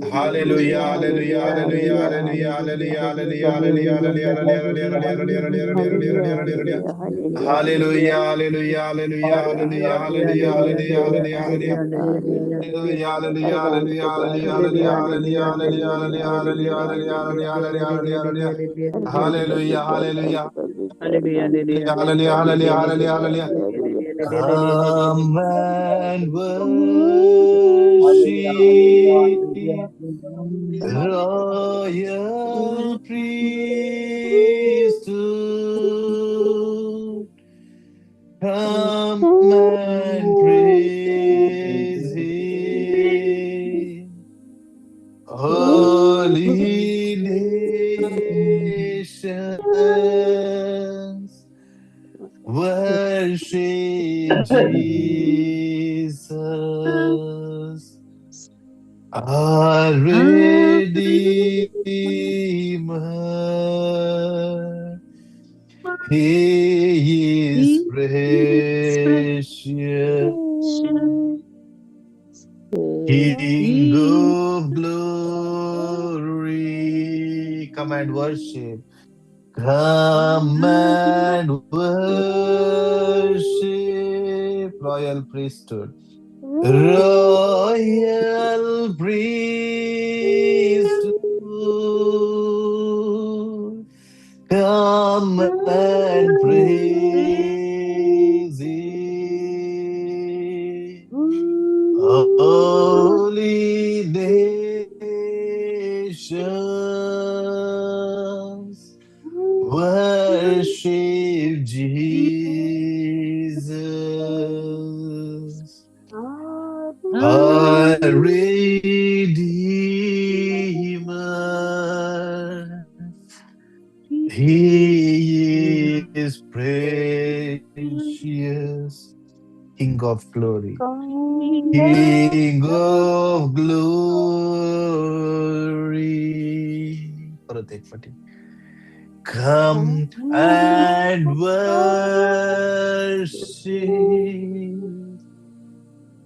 Hallelujah, hallelujah, hallelujah, hallelujah, hallelujah, hallelujah, hallelujah, hallelujah, hallelujah, hallelujah, hallelujah, hallelujah, hallelujah, hallelujah, hallelujah, hallelujah, hallelujah, hallelujah, hallelujah, hallelujah. Hallelujah, hallelujah, hallelujah, hallelujah, hallelujah, hallelujah, hallelujah, hallelujah, hallelujah, hallelujah, hallelujah, hallelujah. Hallelujah, hallelujah. Hallelujah, hallelujah, hallelujah, hallelujah. Come and worship royal priesthood. Come and praise Him, holy nations. Worship Jesus, our Redeemer. He is precious, King of glory. Come and worship. Come and worship, royal priesthood. Royal priesthood. Come and praise Him, holy nations. Worship Jesus, our Redeemer. He is precious, King of glory, King of glory. परत एक फावटी. Come and worship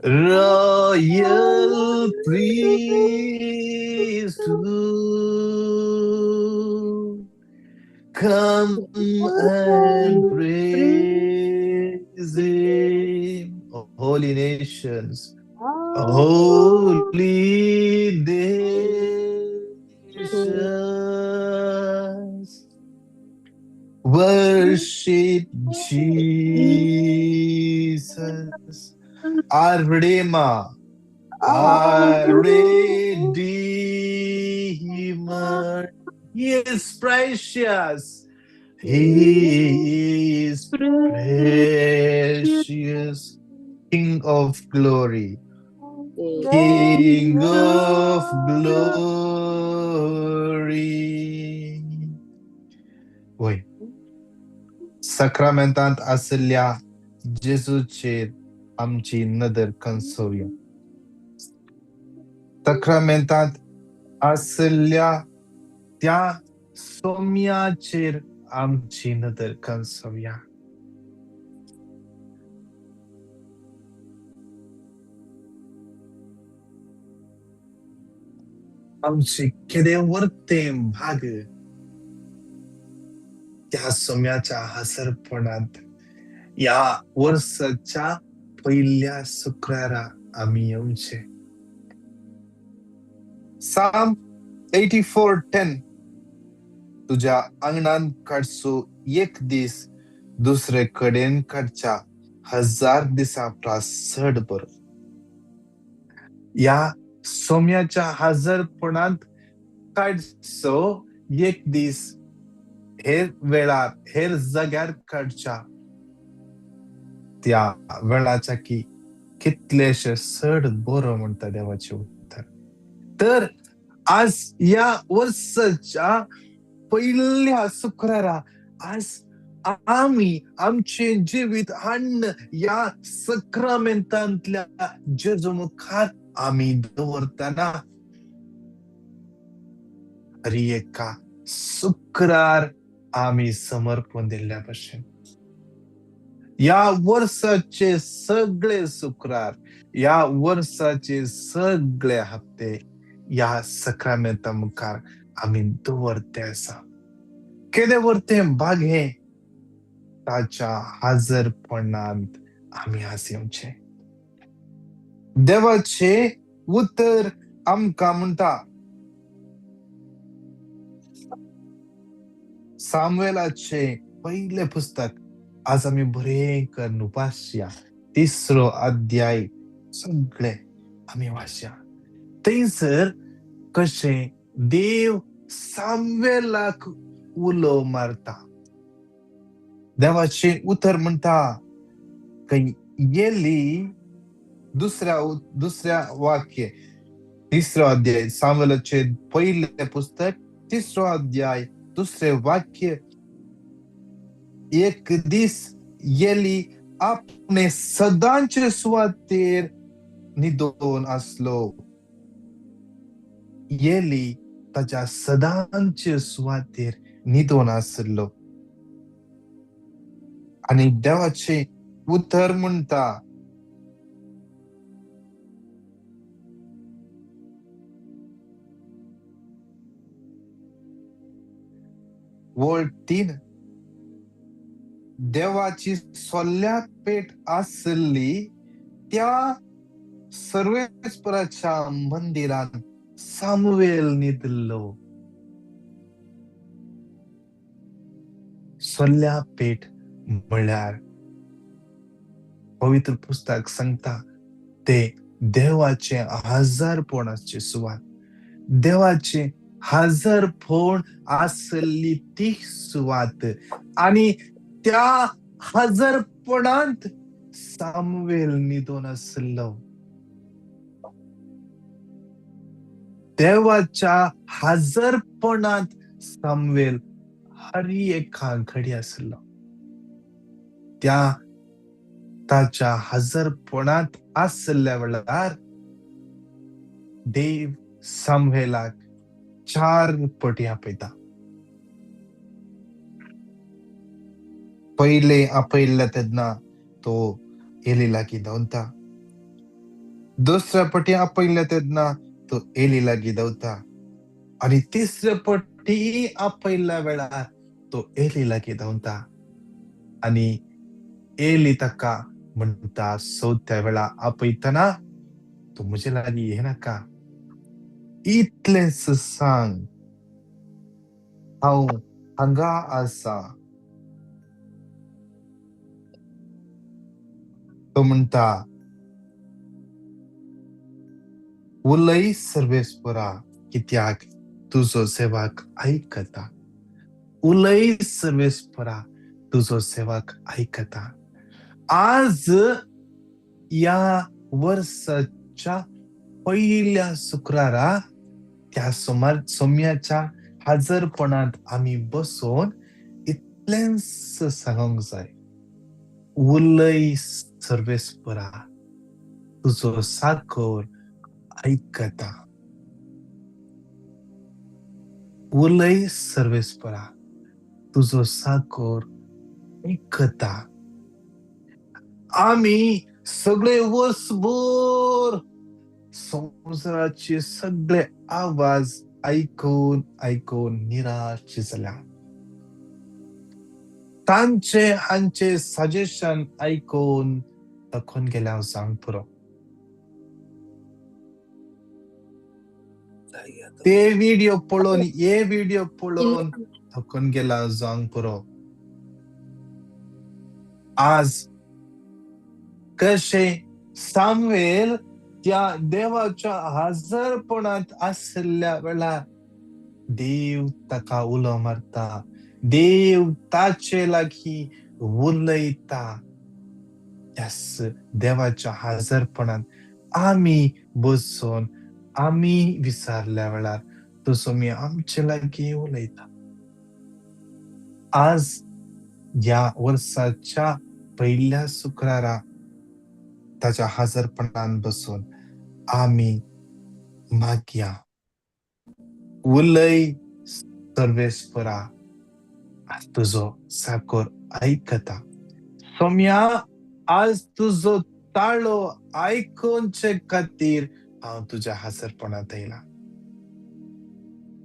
royal priesthood. Come and praise Him, holy nations, holy nations. Worship Jesus, our Redeemer, our Redeemer. He is precious. He is precious, King of glory, King of glory. वय, साक्रामेंतांत आशिल्ल्या जेजूचेर आमची नदर खंसोवया. साक्रामेंतांत आशिल्ल्या त्या सोम्याचेर आमची नदर खंसोवया. आमचे केदें वर्तें भाग त्या सोम्याच्या हासरपणांत ह्या वर्साच्या पयल्या शुक्रारा आमी येवचे. साम 84:10. तुज्या आंगणान काडचो एक दीस दुसरे कडेन काडच्या 1000 दिसां परस चड बरो. ह्या सोम्याच्या हाजरपणांत काडचो एक दीस हेर वेळार हेर जाग्यार काडच्या त्या वेळाच्या की कितलेशे चड बरो म्हणटा देवाचें उतर. तर आज ह्या वर्साच्या पयल्या शुक्रारा आज आमी आमचें जिवीत हाडून ह्या सक्रामेंतांतल्या जेजू मुखार आमी दवरतना हर एका शुक्रार आमी समर्पण दिल्ल्या भशेन ह्या वर्साचे सगळे शुक्रार, ह्या वर्साचे सगळे हप्ते ह्या सक्रामेंता मुखार आमी दवरते आसा. केदें व्हड तें भाग्य ताच्या हाजरपणांत आमी आज येवचें. देवाचें उतर आमकां म्हणटा, सामुएलाचें पयलें पुस्तक आज आमी बरें करून वाचया. तिसरो अध्याय सगळे आमी वाचया. थंयसर कशें देव सामुएलाक उलो मारता. देवाचें उतर म्हणटा खंय एली, दुसऱ्या वाक्य, तिसरो अध्याय, सामुएलाचें पयलें पुस्तक तिसरो अध्याय दुसरें वाक्य, एक दीस एली आपणे सदांचे सुवातेर न्हिदोन आसलो. एली ताच्या सदांचे सुवातेर न्हिदोन आसलो आनी देवाचें उतर म्हणटा, वळ 3, देवाची सोल्या पेट आसली त्या सर्वेस्पराच्या मंदिरान सामुएल न्हिदलो. सोल्या पेट म्हळ्यार पवित्र पुस्तक सांगता ते देवाचे हजारपण आसची सुवात, देवाचे हजारपण आसली ती सुवात आनी त्या हजारपणांत सामुएल न्हिदोन आसलो. देवाच्या हजारपणांत सामुएल हर एका घडी आसलो. त्या ताच्या हजारपणांत आसल्या वेळार देव सामुएलाक 4 पटी आपयता. पयले आपयल्ले तेन्ना तो एली लागीं धांवता, दुसऱ्या पटी आपयल्ले तेन्ना तो एली लागीं धांवता आनी तिसऱ्या पटी आपयल्ल्या वेळार तो एली लागीं धांवता आनी एली ताका म्हणटा, चवथ्या वेळा आपयतना तूं म्हजे लागीं येनाका, इतलेंच सांग हांव हांगा आसा. तो म्हणटा, उलय सर्वेस्परा, कित्याक तुजो सेवक आयकता. उलय सर्वेस्परा, तुजो सेवक आयकता. आज ह्या वर्साच्या पयल्या शुक्रारा त्या सोम्याच्या हाजरपणांत आमी बसून इतलेंच सांगूंक जाय, उलय सर्वेस्परा, तुजो साकर आयकता. उलय सर्वेस्परा, तुजो साकर आयकता. आमी सगळे वर्सभर संवसाराचे सगळे आवाज आयकून आयकून निराश जाल्या. तांचे हांचे सजेशन आयकून थकून गेल्या सांग पुरो. ते व्हिडिओ पळोवन हे व्हिडिओ पळोवन थकून गेला जावंक पुरो. आज कशें सामुएल त्या देवाच्या हजरपणांत आशिल्ल्या वेळार देव ताका उलो मारता, देव ताचे लागीं उलयता. त्याच देवाच्या हजरपणांत आमी बसून आमी विचारल्या वेळार तो स्वामी आमचे लागीं उलयता. आज ह्या वर्साच्या पयल्या शुक्रारा ताच्या हजरपणान बसून आमी मागया, उलय सर्वेस्परा, आज तुजो साकर आयकता. सोम्या, आज तुजो ताळो आयकुचे खातीर हांव तुज्या हजरपणांत आयला.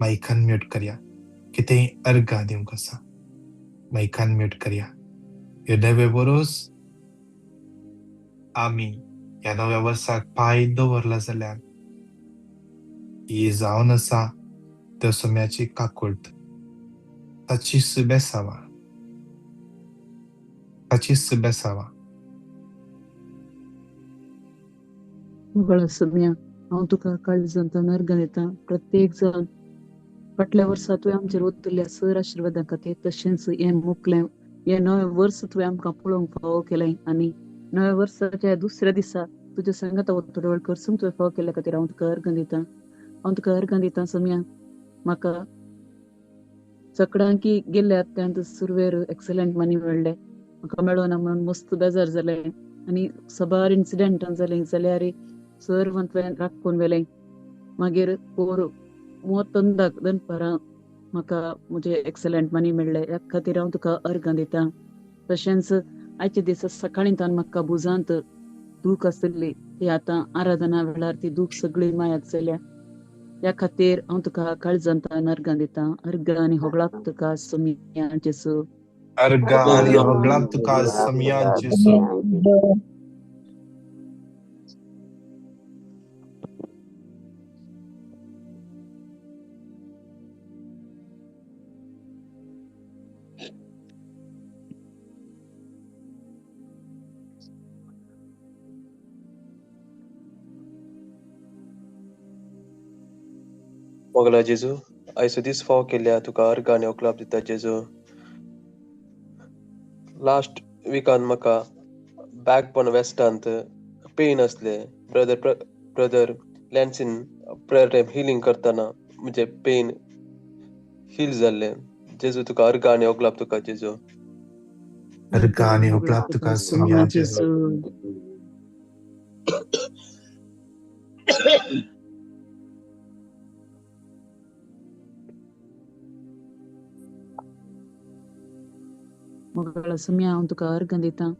मायक अनम्यूट करया, कितेंय अर्गां दिवंक आसा मायक अनम्यूट करया. हे नवे वरोस आमी ह्या नव्या वर्साक पांय दवरला जाल्यार ही जावन आसा त्या सोम्याची काकूट, ताची सुबेसावा, ताची सुबेसावा. मोगळा सोम्या, हांव तुका काळजांत अर्गां दिता. प्रत्येक जाण फाटल्या वर्सा तुवें आमचेर ओतल्या सर आशिर्वादां खातीर, तशेंच हें मुकलें हें नवें वर्स तुवें आमकां पळोवंक फावो केलें आनी नव्या वर्साच्या दुसऱ्या दिसा तुज्या सांगाता थोडो वेळ करसून तुवें फावो केल्ल्या खातीर हांव तुका अर्गां दिता. हांव तुका अर्गां दिता सोम्या, म्हाका सगळ्यांकी गेल्ल्या त्यात सुरवेर एक्सलंट मनी मेळ्ळे, म्हाका मेळना म्हणून मस्त बेजार जालें आनी सबार इन्सिडेंटां जालें जाल्यार सर तुवें राखून व्हेलें. मागीर पोर 31 दनपारां म्हाका म्हजे एक्सलंट मनी मेळ्ळे, ह्या खातीर हांव तुका अर्गां दिता. तशेंच आयच्या दिसा सकाळीं तान म्हाका भुजांत दूख आशिल्ली ती आतां आराधना वेळार ती दूख सगळी मायाक जाल्या, ह्या खातीर हांव तुका काळजांत अर्गां दिता. अर्गां आनी होगळाक तुका सोम्या जेजू. अर्गां आनी होगळाक तुका सोम्या जेजू. मोगला जेजू, आयचो दीस फावो केल्या तुका अर्गां आनी ओकलाप दिता जेजू. लास्ट विकान म्हाका बॅक बोन वेस्टांत पेन आसले. ब्रदर लॅन्सीन प्रेयर टायम हिलींग करतना म्हजें पेन हील जाल्लें. जेजू तुका अर्गां आनी ओकलाप तुका जेजू. अर्गां आनी ओकलाप तुका सोम्या जेजू. मोगळा सोम्या, हांव तुका अर्गां दिता.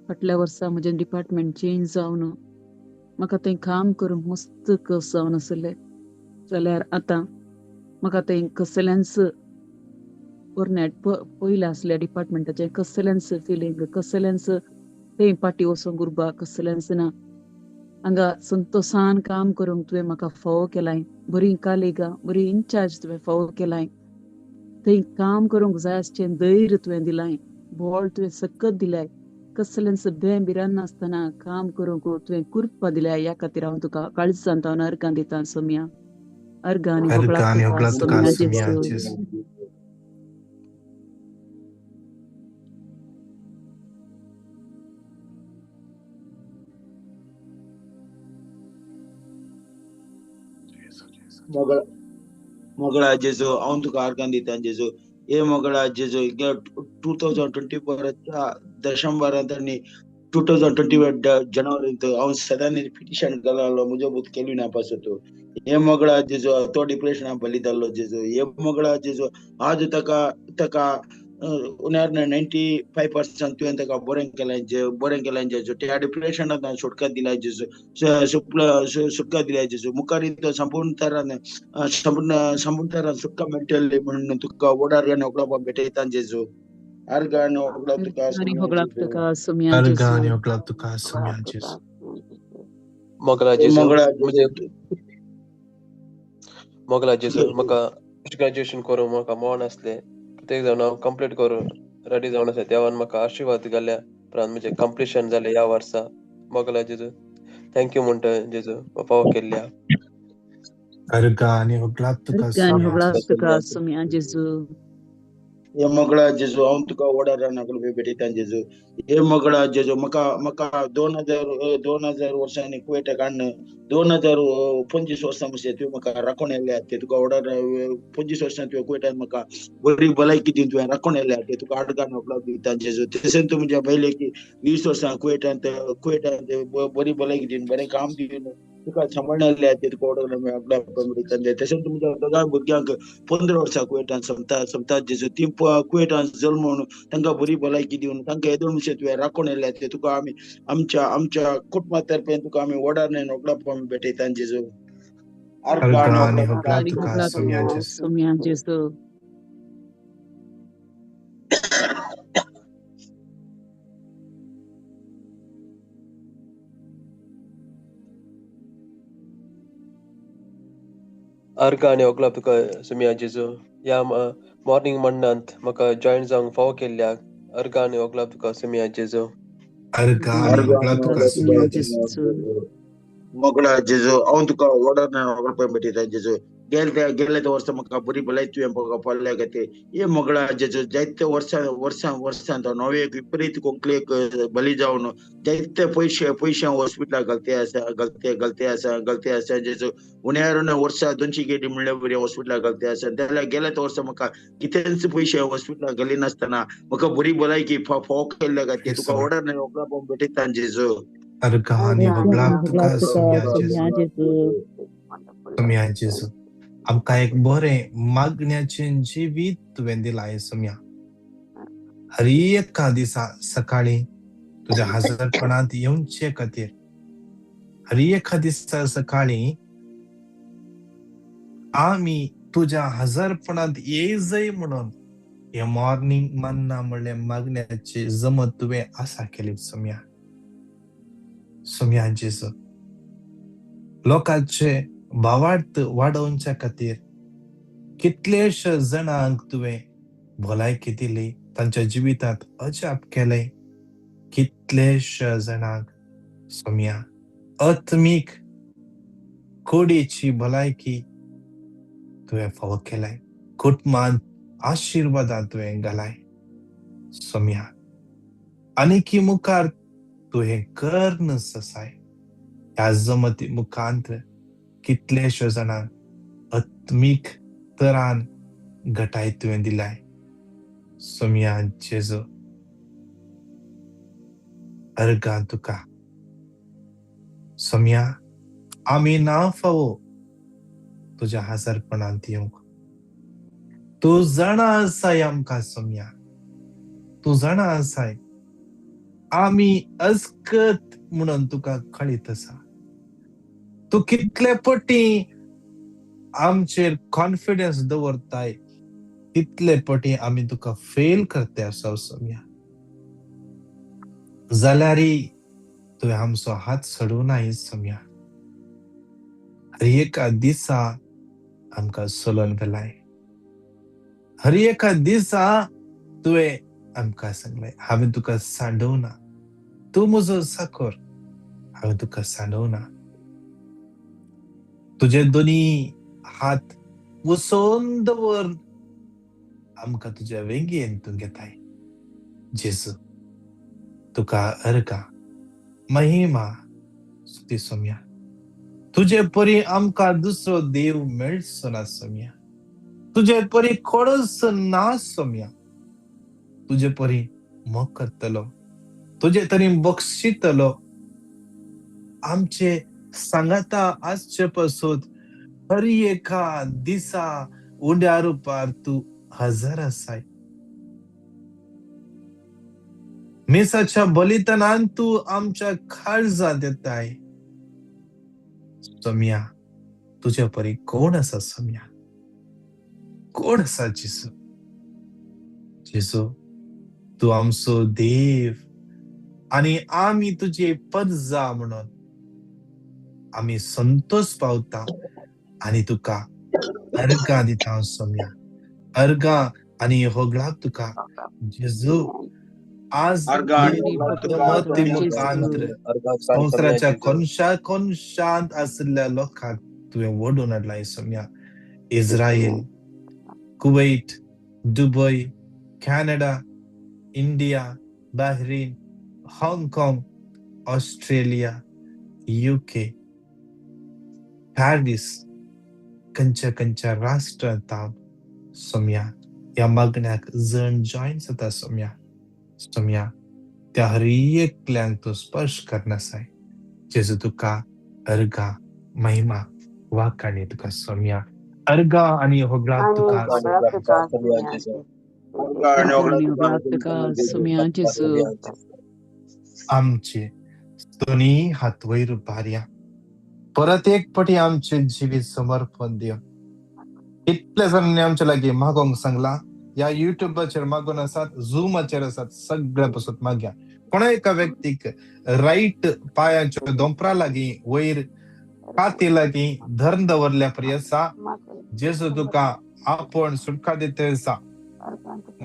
फाटल्या वर्सा म्हजें डिपार्टमेंट चेंज जावन म्हाका थंय काम करूंक मस्त कस जावन आशिल्लें, जाल्यार आतां म्हाका थंय कसलेंच पोरण्या पयलें आसल्या डिपार्टमेंटाचें कसलेंच फिलींग, कसलेंच थंय पाटी वचोंक उरपा कसलेंच ना. हांगा संतोसान काम करूंक तुवें म्हाका फावो केलाय, बरीं कालिगां बरी इन्चार्ज तुवें फावो केलाय, थंय काम करूंक जाय आसचें धैर्य तुवें दिलाय, बोळ तुवें सकत दिलाय, कसलेंच भंय भिरांत नासतना काम करूंक तुवें कृपा दिल्या. ह्या खातीर हांव तुका काळजांत हांव अर्गां दिता सोम्या. अर्गां आनी होगळाक तुका सोम्या जेजू. मोगळा जेजू, हांव तुका अर्गां दिता जेजू. हे मोगळा जेजू, 2024 दशंबरांत आनी 2021 जनवरींत हांव सदांच पिटिशन घाललो म्हजो पूत केल्विना पासत. हे मोगळा जेजू, तो डिप्रेशना बली जाल्लो जेजू. हे मोगळा जेजू, आज ताका ताका 95% तुवें ताका बरें केलें, बरें केलें जेजू. त्या डिप्रेशनांत सुटका दिला जेजू, सुटका दिला जेजू. मुखार तो संपूर्ण तरान संपूर्ण तरान सुटका मेळटली म्हणून तुका व्हड अर्गान होगळाप भेटयता जेजू. अर्गान होगळाप तुका, अर्गान होगळाप तुका सोम्या जेजू. मोगला जेजू, मोगला जेजू, म्हाका ग्रॅज्युएशन करूंक म्हाका मोन आसलें, ते जावन हांव कंप्लीट करून रेडी जावन आसा. देवान म्हाका आशिर्वाद घाल्या उपरांत म्हजें कंप्लिशन जालें ह्या वर्सा. मोगला जेजू, thank you म्हणटा जेजू फावो केल्ल्या. अर्गां आनी होगळाक तुका सोम्या जेजू. हे मोगळा जेजू, हांव तुका व्हड अर्गान भेटयता जेजू. हे मोगळा जेजू, म्हाका म्हाका 2000 वर्सांनी कुवेटाक हाडून 2025 वर्सां मसे तुवें म्हाका राखून येयल्या ते तुका व्हड 25 वर्सां तुवें कुवेटान म्हाका बरी भलायकी दिवन तुवें राखून येयल्या ते तुका अर्गान होगळाप दिता जेजू. तशेंच तूं म्हज्या बायलेक 20 वर्सां कुवेटांत बरी भलायकी दिवन बरें काम दिवन तुका सांबाळिल्ले ते तुका होगळाप दिता. तशेंच तुमच्या दोगां भुरग्यांक 15 वर्सां कुवेटान समता समता जेजू, ती कुवेटान जल्मून तांकां बरी भलायकी दिवन तांकां येदोळ मसे तुवें राखून येयल्या ते तुका आमी आमच्या आमच्या कुटुंबा तर्फे तुका आमी व्हड होगळाप आमी भेटयता जेजू. अर्गां आनी होगळा आनी तुका होगळा सोम्या तुका जेजू. सोम्या जेजू. अर्गां आनी होगळा तुका सोम्या जेजू. ह्या मॉर्निंग मण्णांत म्हाका जॉयन जावंक फावो केल्ल्याक अर्गां आनी होगळा तुका सोम्या जेजू. अर्गां आनी होगळा तुका सोम्या जेजू. मोगळा जेजू, हांव तुका ऑर्डर होगळपा भेटयता जेजू. गेले गेले त्या वर्सा म्हाका बरी भलायकी तुवें म्हाका पडल्या खातीर हे मोगळा जेजू. जायते वर्सां वर्सां वर्सां नवे एक विपरीत कोंकलेक बली जावन जायते पयशे पयशे हॉस्पिटलाक घालते आसा, घालते घालते आसा, घालते आसा जेजू. उण्यार वर्सा 200 गेटी म्हणल्यार बरी हॉस्पिटलाक घालते आसा. जाल्यार गेल्या त्या वर्सा म्हाका कितेंच पयशे हॉस्पिटलाक घालिनासतना म्हाका बरी भलायकी फावो केल्ल्या खातीर तुका ऑर्डर नाही होगळा भेटयता जेजू. अर्गां आनी होगळा तुका सोम्या जेजू. सोम्या जेजू, आमकां एक बरें मागण्याचें जिवीत तुवें दिलां सोम्या. हर एका दिसा सकाळीं तुज्या हजरपणांत येवचे खातीर, हर एका दिसा सकाळीं आमी तुज्या हजरपणांत येयजय म्हणून हे मॉर्निंग मन्ना म्हणलें मागण्याची जमत तुवें आसा केली सोम्या. सोम्या जेजू, लोकांचे भावार्थ वाडोवच्या खातीर कितलेशे जाणांक तुवें भलायकी दिली, तांच्या जिवितांत अजाप केलें. कितलेशे जाणांक सोम्या आत्मीक कुडीची भलायकी तुवें फावो केलाय, कुटुंबांत आशिर्वादां तुवें घालाय सोम्या. आनीकी मुखार तुवें कर्ण ससाय ह्या जमती मुखांत कितलेशे जाणांक आत्मीक तरान घटाय तुवें दिलाय सोम्या जेजू. अर्गां तुका सोम्या, आमी ना फावो तुज्या हजरपणांत येवंक. तूं जाणा आसाय आमकां सोम्या, तूं जाणा आसाय आमी अस्कत म्हणून तुका कळीत आसा. तूं कितले पटी आमचेर कॉन्फिडन्स दवरताय, तितले पटी आमी तुका फेल करते आसा सोम्या. जाल्यारय तुवें आमचो हात सोडूं नाय सोम्या. हर एका दिसा आमकां सोलोन व्हेलाय, हर एका दिसा तुवें आमकां सांगलें, हांवें तुका सांडोवना, तूं म्हजो साकर, हांवें तुका सांडोवना. तुजे दोनी हात उसोवन दवर आमकां तुज्या वेंगेन तूं घेताय जेजू. तुका अर्गां महिमा स्तुती सोम्या. तुजे परी आमकां दुसरो देव मेळचो ना सोम्या, तुजे परी कोणूच ना सोम्या. तुजे परी मोग करतलो, तुजे तरी बक्षितलो. आमचे सांगाता आसचे पासून हर एका दिसा उंड्या रुपार तूं हजर आसाय. मिसाच्या बलिदानान तूं आमच्या काळजांत येताय सोम्या. तुज्या परी कोण आसा सोम्या, कोण आसा जेजू? जेजू तूं आमचो देव आनी आमी तुजे पदजा म्हणून आमी संतोष पावता आनी तुका अर्गां दिता सोम्या. अर्गां आनी होगळा तुका जेजू. आज संवसाराच्या कोनशा कोनशांत आशिल्ल्या लोकांक तुवें ओडून हाडलाय Saumya. Israel, Kuwait, Dubai, Canada, India, Bahrain, Hong Kong, Australia, UK, Paris, खंयच्या खंयच्या राष्ट्रांत सोम्या ह्या मागण्याक जण जॉयन जाता सोम्या. सोम्या त्या हर एकल्यांक तूं स्पर्श करनासाय जेजू. तुका अर्गां महिमा वाखाणी तुका सोम्या. अर्गां आनी होगळा तुका आमचे दोनी हात वयर बारया. परत एक पटी आमचे जिवीत समर्पण दिवन कितले जाणांनी आमच्या लागीं मागोंक सांगलां, ह्या युट्यूबाचेर मागून आसात, झुमाचेर आसात, सगळ्या पासून मागया. कोणा एका व्यक्तीक रायट पांयाच्या दोंपरा लागीं वयर काती लागीं धरून दवरल्या परी आसा, जेजू तुका आपूण सुटका दिता आसा.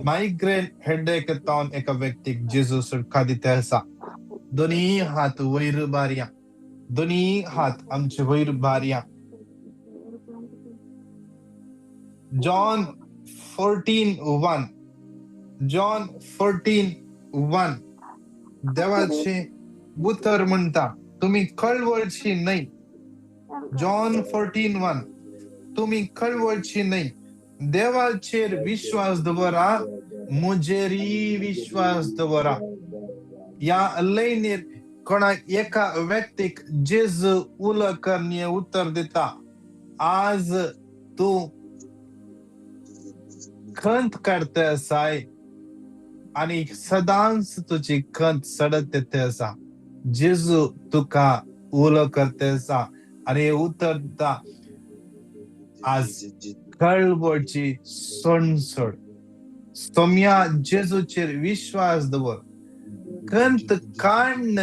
मायग्रेन हेडेक तावन एका व्यक्तीक जेजू सुटका दिता आसा. दोनी हात वयर बारया, दोनी हात आमचे वयर बारया. जॉन 14:1, जॉन 14:1 देवाचे उतर म्हणटा, तुमी कळवळची न्हय. जॉन 14:1, तुमी कळवळची न्हय, देवाचेर विश्वास दवरा, म्हजेरय विश्वास दवरा. ह्या लयनीर कोणा एका व्यक्तीक जेजू उलो करून हें उतर दिता, आज तूं खंत काडता आसाय आनी सदांच तुजी खंत सडत येता आसा. जेजू तुका उलो करता आसा आनी उतर दिता, आज कळवळची सोड, सोम्या जेजूचेर विश्वास दवर. खंत काडून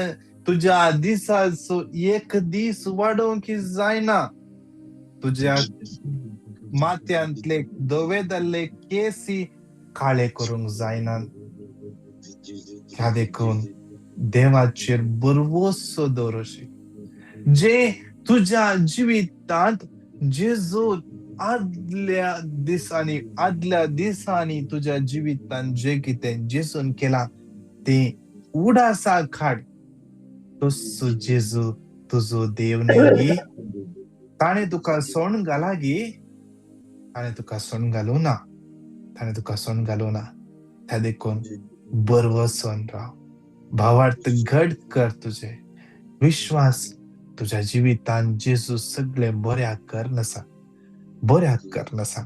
तुज्या दिसाचो एक दीस वाडोवंक जायना. तुज्या माथ्यांतले धवे जाल्ले केसी काळे करूंक जायना. ह्या देखून देवाचेर भरवसो दवरशी, जे तुज्या जिवितांत जेजू आदल्या दिसांनी तुज्या जिवितांत जे कितें जेजून केलां तें उडासा काड. तसो जेजू तुजो देव न्हय गी? ताणें तुका सोण घाला गी? ताणें तुका सोण घालूं ना, ताणें तुका सोण घालूं ना. त्या देखून भरवसोन राव, भावार्थ घट कर, तुजे विश्वास तुज्या जिवितांत जेजू सगळे बऱ्याक कर आसा, बऱ्याक कर आसा.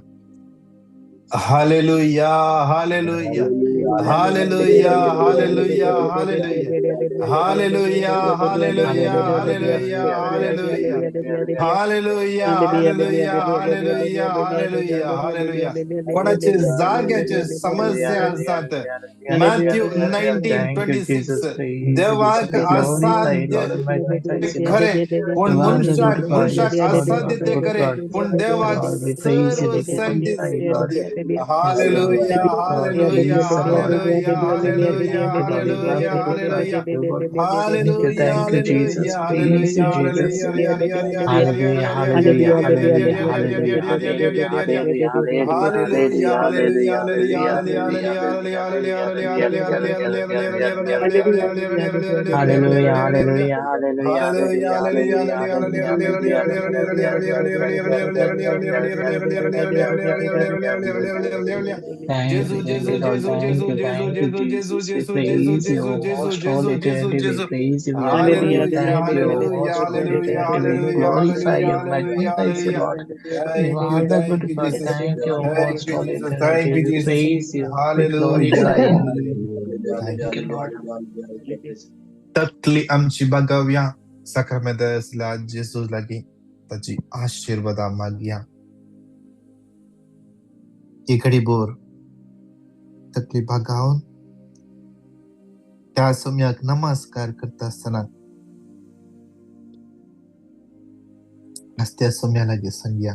Hallelujah, hallelujah, hallelujah, hallelujah, hallelujah, hallelujah, hallelujah, hallelujah, hallelujah, hallelujah, hallelujah, hallelujah, hallelujah. कोणाचे जाग्याचे समस्या आसात, मॅथ्यू 19:26, देवाक असाध्य खरे पूण मनशाक मनशाक असाध्य ते खरे पूण देवाक सर्व संगती साध्य. Hallelujah, hallelujah, hallelujah, hallelujah, hallelujah, hallelujah, hallelujah, Thank you, Jesus. Praise you, Jesus. Hallelujah, hallelujah, hallelujah, hallelujah, hallelujah, hallelujah, hallelujah, hallelujah, hallelujah, hallelujah, hallelujah, hallelujah, hallelujah. Thank Jesu, you, thank Jesu, you, Lord. Jesu, Thank Jesu, you, Jesu, thank you, Jesu, Jesu, Jesus. We Jesu, Jesu, praise you, Jesu, Jesu, most holy Jesu, Jesu, Trinity. We Jesu. praise you, we adore you. Hallelujah, Thank you, hallelujah, most holy hallelujah, Trinity. We hallelujah, glorify hallelujah, you, hallelujah, magnify you, hallelujah. Lord. You Thank you, are the thank good you, God. Jesus. Thank you, Thank most you, holy Jesus. Thank Trinity. you, We Jesus. praise you, we Hallelujah. glorify you. Thank Thank you. you, Lord. तकली आमची बागावया साक्रामेंत आसल्या जेजू लागीं ताची आशिर्वादां मागया. एक घडी बोर तकली बागावन त्या सम्याक नमस्कार करता आसतना आज त्या सम्या लागीं सांगया,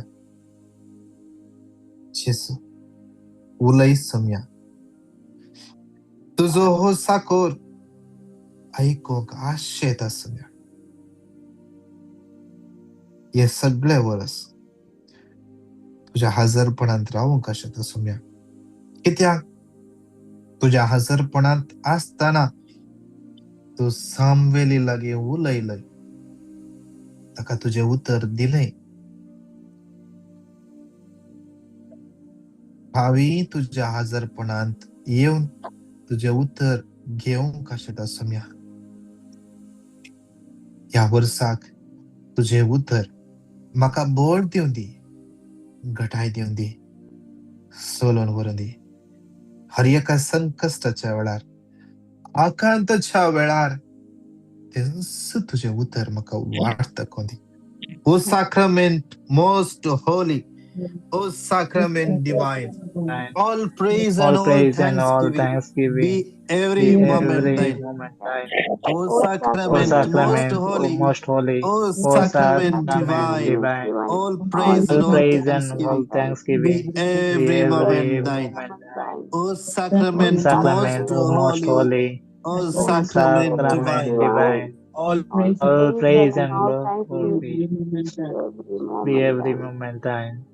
जेजू उलय सम्या, तुजो हो साकोर आयकूंक आशेत आसुया. हे सगळे वर्स तुज्या हजरपणांत रावूंक आशेत आसुया. कित्याक तुज्या हजरपणांत आसतना तूं सामवेली लागीं उलयलय, ताका तुजें उतर दिलें. हांवें तुज्या हजरपणांत येवन तुजें उतर घेवंक आशेत आसुया. ह्या वर्साक तुजें उतर म्हाका बळ दिवं दी, घटाय दिवं दी, सोलोवन व्हरूं दी. हर एका संकश्टाच्या वेळार, आकांताच्या वेळार तेंच तुजें उतर म्हाका वाट दाखोवं दी. O sacrament most holy, O sacrament divine, all praise and All all praise and all thanksgiving thanksgiving be every be moment every thine. moment thine. O O sacrament most sacrament, O holy, most holy, O O sacrament sacrament divine, divine, all praise all and all praise and all thanksgiving thanksgiving be be every every moment thine. moment thine. O O sacrament most sacrament, O most holy, holy, O O sacrament sacrament divine, divine, all all praise and all be every moment thine.